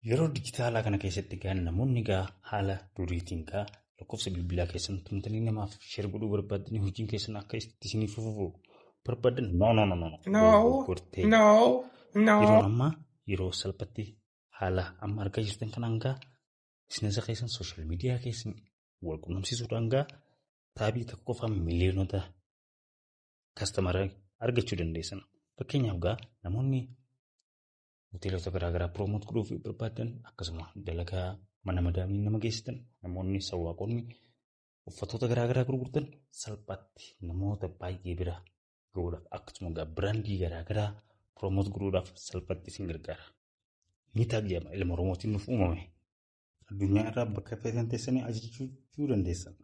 Yeroo dijitaalaa kana keessatti gaa namoonni gaa haala duriitiin gaa lakkoofsa bilbilaa keessan tumtanii namaaf share godhuu barbaadanii hojiin keessan akka isinii fufu barbaadan, no, no, no, no. No. Dogoggortee. No. No. Yeroon ammaa yeroo salphatti haala amma argaa jirtan kanaan gaa business keessan social media keessan wal quunnamsiisuudhaan gaa tap tokko qofaan miliyoonota customer argachuu dandeessan. Fakkeenyaaf gaa namoonni hoteelota garaagaraa promote godhuuf barbaadan, akkasuma dalagaa mana madaamii nama geessitan, namoonni sawwaaqonni uffatoota garaagaraa gurgurtan salphaatti namoota baay'ee bira gahuudhaaf, akkasuma gaa brand garaagaraa promote godhuudhaaf salphaatti isin gargaara. Ni jedhama, ilma Oromootiin nuuf uumame. Addunyaa irraa bakka feetan teessanii ajajachuu dandeessan.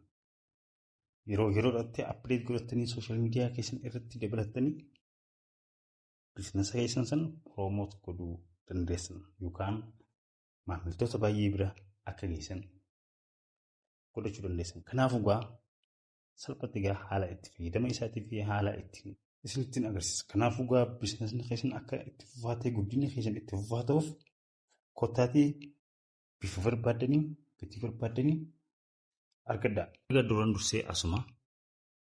Yeroo yeroodhaatti update godhatanii social media keessan irratti dabalattanii business keessan san promote godhuu dandeessan yookaan maamiltoota baay'ee bira akka geessan godhachuu dandeessan. Kanaafuu gaa salphatti gaa haala itti fayyadama isaatii fi haala ittiin isinittiin agarsiisa. Kanaafuu gaa businessni keessan akka itti fufaa ta'e, guddinni keessan itti fufaa ta'uuf, kottaatii bifa barbaaddanii gatii barbaaddanii argadhaa. Egaa duraan dursee asuma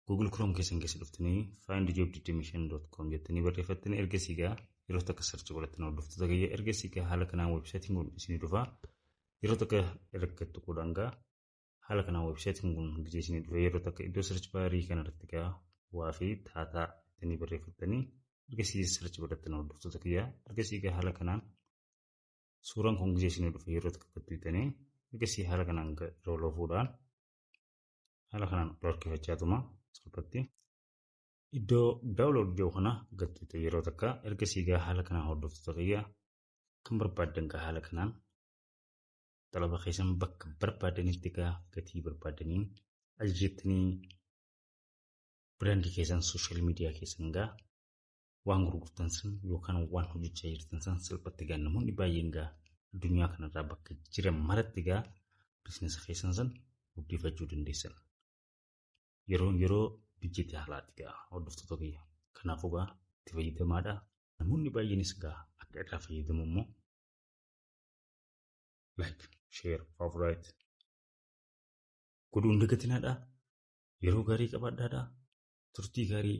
Google Chrome keessan keessa dhuftanii findjob25.com jettanii barreeffattanii, ergasii gaa yeroo takka search godhatanii, hordoftoota gayyaa, ergasii gaa haala kanaan websiteiin kun isinii dhufa. Yeroo takka erga tuquudhaan gaa haala kanaan websiteiin kun gisee isinii dhufe, yeroo takka iddoo search bar kanarratti gaa waa fi taataa jettanii barreeffattanii ergasii search godhatanii, hordoftoota kiyyaa, ergasii gaa haala kanaan suuraan kun gisee isinii dhufe, yeroo takka tuqxanii ergasii haala kanaan yeroo loofuudhaan haala kanaan ol harkifachaatuma salphatti iddoo download jedhu kana gattuute yeroo takka. Ergasii gaa haala kanaan, hordoftoota kiyyaa, kan barbaaddan gaa haala kanaan xalaba keessan bakka barbaadanitti gaa gatii barbaadaniin ajajattanii brand keessan, social media keessan gaa waan gurgurtan san yookaan waan hojjechaa jirtan san salphatti gaa namoonni baay'een gaa addunyaa kanarraa bakka jiran maratti gaa business keessan san guddifachuu dandeessan. Yeroon yeroo dijitaalaati gaa, hordoftoota kiyya. Kanaafuu gaa itti fayyadamaadha. Namoonni baay'eenis gaa akka irraa fayyadamu immoo like, share, favorite godhuun dagatinaadha. Yeroo gaarii qabaadhaadha. Turtii gaarii.